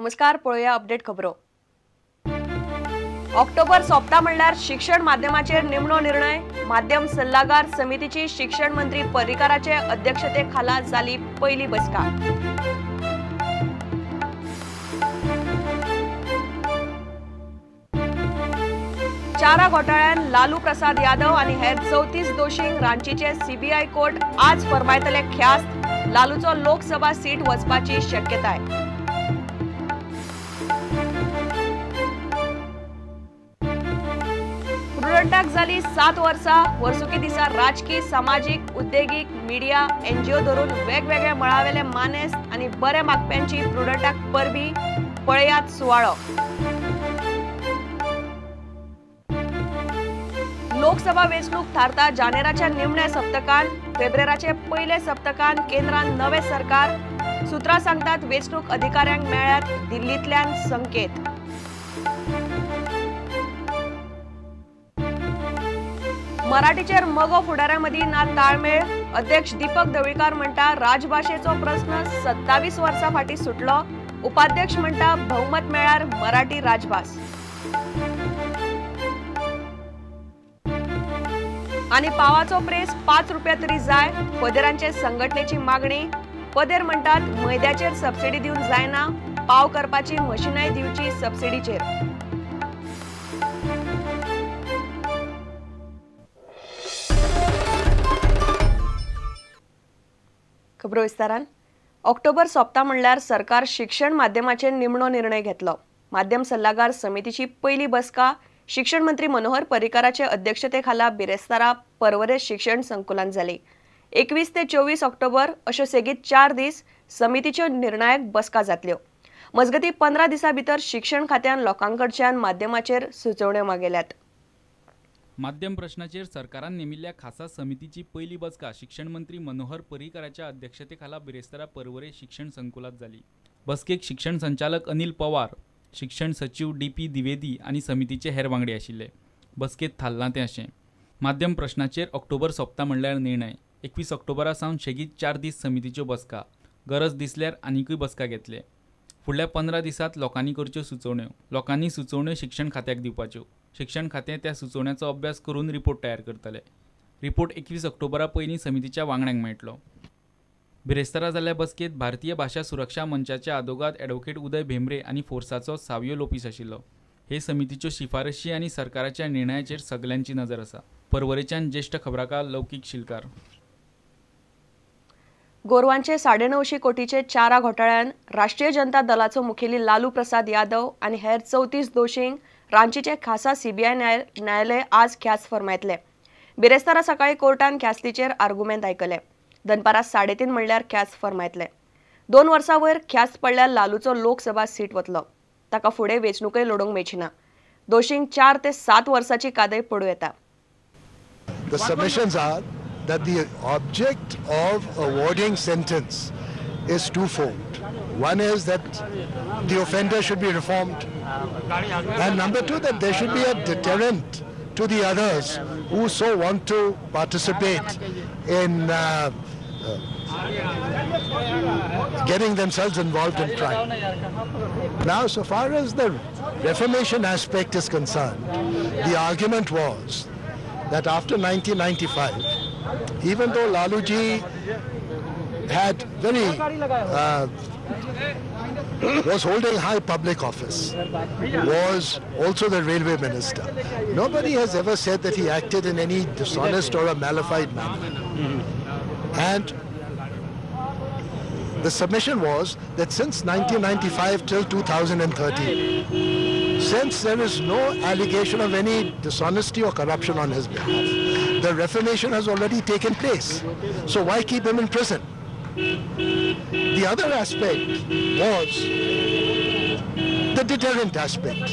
नमस्कार, पळोवया अपडेट खबरो। ऑक्टोबर सोंपता म्हणल्यार शिक्षण माध्यमाचेर निमणो निर्णय। माध्यम सल्लागार समितीची शिक्षण मंत्री पर्रीकाराचे अध्यक्षते खाला जाली पयली बसका। चारा घोटाळ्यान लालू प्रसाद यादव आणि हेर 34 दोषींक रांचीचे सीबीआय कोर्ट आज फरमायतले ख्यास्त। लालूचो लोकसभा सीट वचपाची शक्यताय। प्रुडंटाक जाली 7 वर्सां। वर्सुकी दिसा राजकी, सामाजीक, उद्देगीक, मिडिया, एनजीओ धरून वेगवेगळ्या मळावेले मानेस्त आनी बरे मागप्यांची प्रुडंटाक परबी। पळयात सुवाळो। लोकसभा वेंचणूक थारता जानेराच्या निमण्या सप्तकान। फेब्रुवारीचे पयले सप्तकान केंद्रान नवे सरकार। सूत्रां सांगतात वेंचणूक अधिकाऱ्यांक मेळ्ळ्यात दिल्लींतल्यान संकेत। मराठीचेर मगो फुडाऱ्यां मदीं ना ताळमेळ। अध्यक्ष दीपक ढवळीकार म्हणटा राजभाशेचो प्रस्न 27 वर्सां फाटीं सुटलो। उपाध्यक्ष म्हणटा बहुमत मेळ्ळ्यार मराठी राजभास। आनी पावाचो प्रेस 5 रुपया तरी जाय, पदेरांचे संघटनेची मागणी। पदेर म्हणटात मैद्याचेर सबसिडी दिवन जायना, पाव करपाची मशिनाय दिवची सबसिडीचेर। खबरो विस्तारान। ऑक्टोबर सोंपता म्हणल्यार सरकार शिक्षण माध्यमाचेर निमणो निर्णय घेतलो। माध्यम सल्लागार समितीची पयली बसका शिक्षण मंत्री मनोहर पर्रीकाराचे अध्यक्षतेखाला बिरेस्तारा पर्वरे शिक्षण संकुलान जाली। 21 ते 24 ऑक्टोबर अश्यो सेगीत 4 दीस समितीच्यो निर्णायक बसका जातल्यो। मजगतीं 15 दिसां भितर शिक्षण खात्यान लोकांकडच्यान माध्यमाचेर सुचोवण्यो मागयल्यात। माध्यम प्रश्नाचेर सरकारान नेमिल्ल्या खासा समितीची पयली बसका शिक्षण मंत्री मनोहर पर्रीकाराच्या अध्यक्षतेखाला बिरेस्तारा पर्वरे शिक्षण संकुलात जाली। बसकेक शिक्षण संचालक अनिल पवार, शिक्षण सचिव डी पी द्विवेदी आनी समितीचे हेर वांगडी आशिल्ले। बसकेत थारलां तें अशें: माध्यम प्रश्नाचेर ऑक्टोबर सोंपता म्हणल्यार निर्णय। 21 ऑक्टोबरा सावन सेगीत 4 दीस समितीच्यो बसका, गरज दिसल्यार आनिकूय बसका घेतले। फुडल्या 15 दिसांत लोकांनी करच्यो सुचोवण्यो। लोकांनी सुचोवण्यो शिक्षण खात्याक दिवपाच्यो। शिक्षण खातें त्या सुचोवण्याचो अभ्यास करून रिपोर्ट तयार करतले। रिपोर्ट 21 ऑक्टोबरा पयलीं समितीच्या वांगड्यांक मेळटलो। बिरेस्तारा जाल्ल्या बसकेत भारतीय भाशा सुरक्षा मंचाचे आदोगाद ॲडव्होकेट उदय भेंब्रे आनी फोर्साचो सावियो लोपीस आशिल्लो। हे समितीच्यो शिफारशी आनी सरकाराच्या निर्णयाचेर सगल्यांची नजर आसा। पर्वरेच्यान ज्येष्ठ खबराकार लौकीक शिलकार। गोरवांचे 950 कोटीचे चारा घोटाळ्यान राष्ट्रीय जनता दलाचो मुखेली लालू प्रसाद यादव आनी हेर 34 दोषींक रांचीचे खासा सीबीआय न्यायालय आज ख्यास्त फरमायतले। बिरेस्तारा सकाळी कोर्टान ख्यास्तीचेर आर्गुमेंत आयकले। दनपारा 3:30 म्हणल्यार ख्यास्त फरमायतले। 2 वर्सां वयर ख्यास्त पडल्यार लालूचो लोकसभा सीट वतलो। ताका फुडें वेंचणूकय लडोवंक मेळची ना। दोषींक 4 ते 7 वर्सांची कादय पडूं येता। The submissions are that the object of awarding sentence is twofold. One is that the offender should be reformed, and number two, that there should be a deterrent to the others who so want to participate in getting themselves involved in crime. Now, so far as the reformation aspect is concerned, the argument was that after 1995, even though Laluji had very was holding high public office, was also the railway minister, nobody has ever said that he acted in any dishonest or a malified manner. And the submission was that since 1995 till 2013, since there is no allegation of any dishonesty or corruption on his behalf, the reformation has already taken place. So why keep him in prison? The other aspect was the deterrent aspect,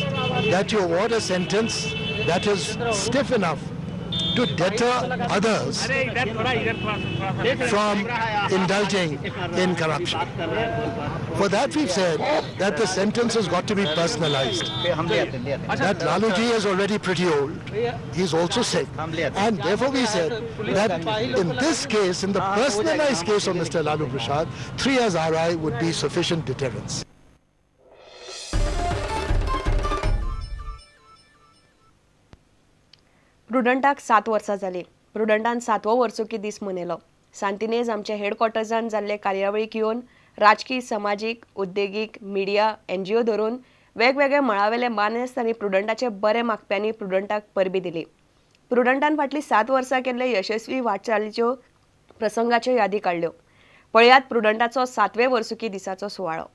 that you award a sentence that is stiff enough to deter others from indulging in corruption. For that we've said that the sentence has got to be personalized. That Laluji is already pretty old, he's also sick, and therefore we said that in this case, in the personalized case of Mr. Lalu Prasad, 3 years RI would be sufficient deterrence. प्रुडंटाक 7 वर्सां जालीं. प्रुडंटान 7वो वर्सुकी दीस मनयलो. सांतिनेज आमच्या हेडक्वॉर्टर्सान जाल्ले कार्यावळीक येवन राजकी, समाजीक, उद्देगीक, मिडिया, एनजीओ धरून वेगवेगळे मळावेले मानेस्त आनी प्रुडंटाचे बरे मागप्यांनी प्रुडंटाक परबी दिली. प्रुडंटान फाटलीं 7 वर्सां केल्ले यशस्वी वाटचालीच्यो प्रसंगाच्यो यादी काडल्यो. पळयात प्रुडंटाचो 7वे वर्सुकी दिसाचो सुवाळो.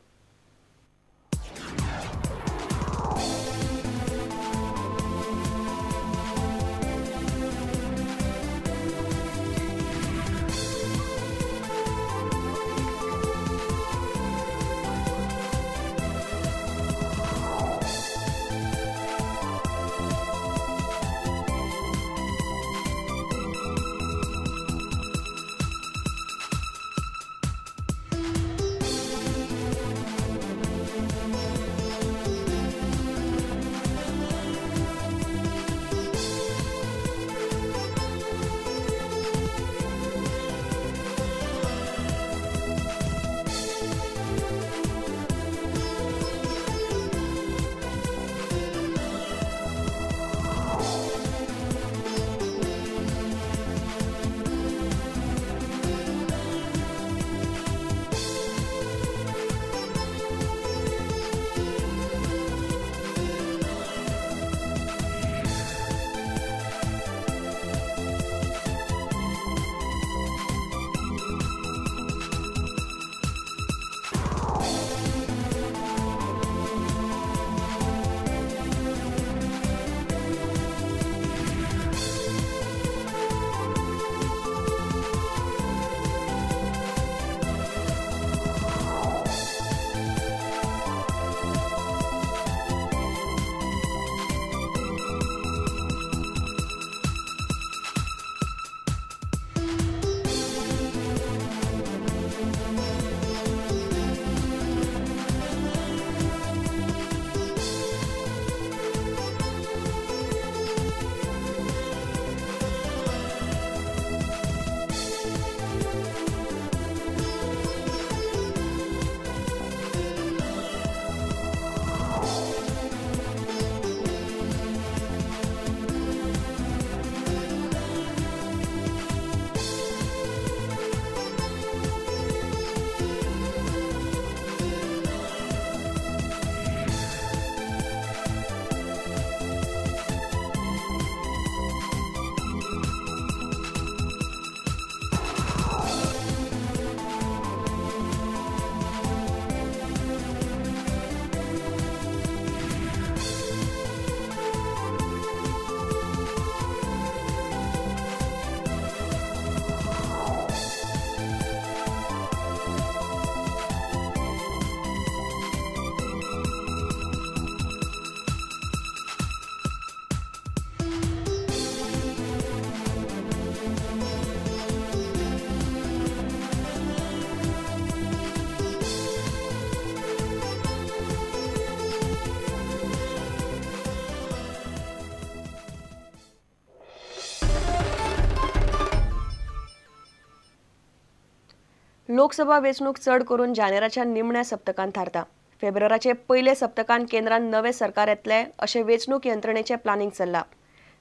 लोकसभा वेंचणूक चड करून जानेराच्या निमण्या सप्तकांत थारता. फेब्रुवाराचे पयले सप्तकांत केंद्रान नवे सरकार येतले अशें वेंचणूक यंत्रणेचें प्लानिंग चल्लां.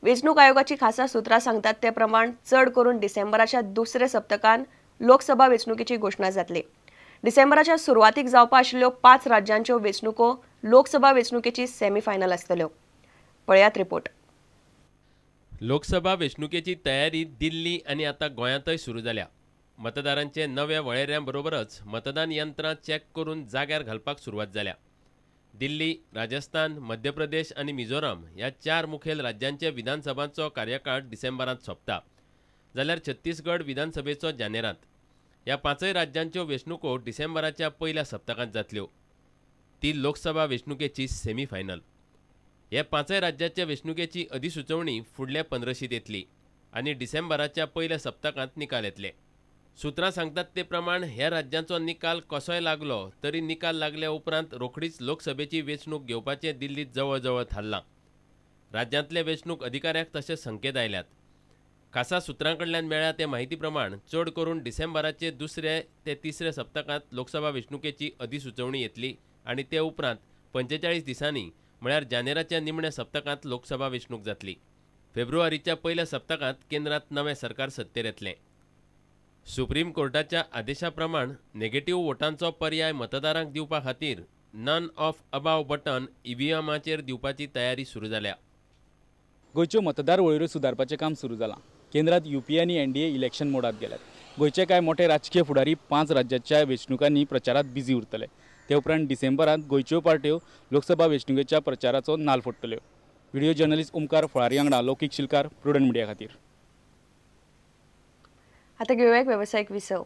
वेंचणूक आयोगाची खासा सुत्रां सांगतात ते प्रमाण चड करून डिसेंबराच्या दुसऱ्या सप्तकांत लोकसभा वेंचणुकेची घोशणा जातली. डिसेंबराच्या सुरवातीक जावपा आशिल्ल्यो 5 राज्यांच्यो वेंचणुको लोकसभा वेंचणुकेची सेमीफायनल आसतल्यो. पळयात रिपोर्ट. लोकसभा वेंचणुकेची तयारी दिल्ली आनी आतां गोंयांतय सुरू जाल्या. मतदारांचे नव्या वळेऱ्यां बरोबरच मतदान यंत्रां चॅक करून जाग्यार घालपाक सुरवात जाल्या. दिल्ली, राजस्थान, मध्य प्रदेश आनी मिझोराम ह्या 4 मुखेल राज्यांचे विधानसभांचो कार्यकाळ डिसेंबरांत सोंपता, जाल्यार छत्तीसगड विधानसभेचो जानेरांत. ह्या 5 राज्यांच्यो वेंचणुको डिसेंबराच्या पयल्या सप्तकांत जातल्यो. ती लोकसभा वेंचणुकेची सेमीफायनल. ह्या 5 राज्याच्या वेंचणुकेची अधिसुचोवणी फुडल्या 15शींत येतली आनी डिसेंबराच्या पयल्या सप्तकांत निकाल येतले. सूत्रां सांगतात ते प्रमाण ह्या राज्यांचो निकाल कसोय लागलो तरी निकाल लागल्या उपरांत रोखडीच लोकसभेची वेंचणूक घेवपाचें दिल्लीत जवळ थारलां. राज्यांतले वेंचणूक अधिकाऱ्यांक तशे संकेत आयल्यात. खासा सुत्रां कडल्यान मेळ्ळ्या ते म्हायती प्रमाण चड करून डिसेंबराचे दुसरे ते तिसरे सप्तकांत लोकसभा वेंचणुकेची अधिसुचोवणी येतली आनी ते उपरांत 45 दिसांनी म्हळ्यार जानेराच्या निमण्या सप्तकांत लोकसभा वेंचणूक जातली. फेब्रुवारीच्या पयल्या सप्तकांत केंद्रांत नवें सरकार सत्तेर येतलें. सुप्रीम कोर्टाच्या आदेशा प्रमाण नेगेटिव्ह वोटांचो पर्याय मतदारांक दिवपा खातीर नन ऑफ अबाव बटन ईव्हीएमाचेर दिवपाची तयारी सुरू जाल्या. गोंयच्यो मतदार वळेऱ्यो सुदारपाचें काम सुरू जालां. केंद्रांत युपीए आनी एनडीए इलेक्शन मोडांत गेल्यात. गोंयचे कांय मोटे राजकीय फुडारी 5 राज्याच्या वेंचणुकांनी प्रचारांत बिझी उरतले. ते उपरांत डिसेंबरांत गोंयच्यो पार्ट्यो लोकसभा वेंचणुकेच्या प्रचाराचो नाल फोडटल्यो. व्हिडिओ जर्नलिस्ट ओमकार फळारी वांगडा लौकीक शिलकार, प्रुडंट मिडिया खातीर. आतां घेवया एक वेवसायीक विसव.